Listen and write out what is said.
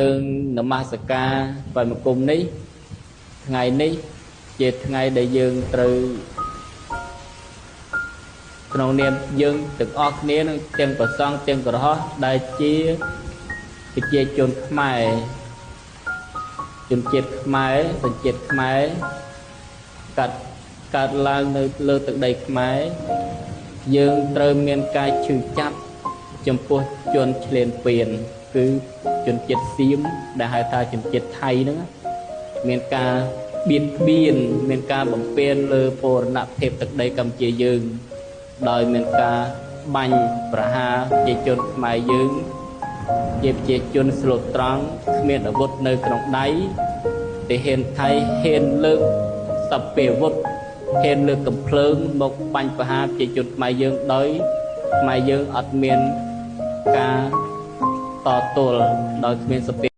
យើងនមស្ការបមង្គមនេះថ្ងៃនេះជាថ្ងៃដែលយើងត្រូវក្នុងនាមយើងទាំងអស់គ្នានឹងទាំងប្រសង់ទាំងក្រហោះដែលជាប្រជាជនខ្មែរជនជាតិខ្មែរសញ្ជាតិខ្មែរកាត់កើតឡើងនៅលើទឹកដីខ្មែរយើងត្រូវមានការឈឺចាប់ចំពោះជនឈ្លានពានគឺជនជាតិសៀមដែលហៅថាជនជាតិថៃហ្នឹងមានការបៀតបៀនមានការបំពេញលើបូរណភាពទឹកដីកម្ពុជាយើងដោយមានការបាញ់ប្រហារប្រជាជនខ្មែរយើងជាប្រជាជនស្លូតត្រង់គ្មានអាវុធនៅក្នុងដៃទាហានថៃហ៊ានលើកសព្វាវុធហ៊ានលើកកំភ្លើងមកបាញ់ប្រហារប្រជាជនខ្មែរយើងដោយខ្មែរយើងអត់មានការតទល់ដោយគ្មានសព្វា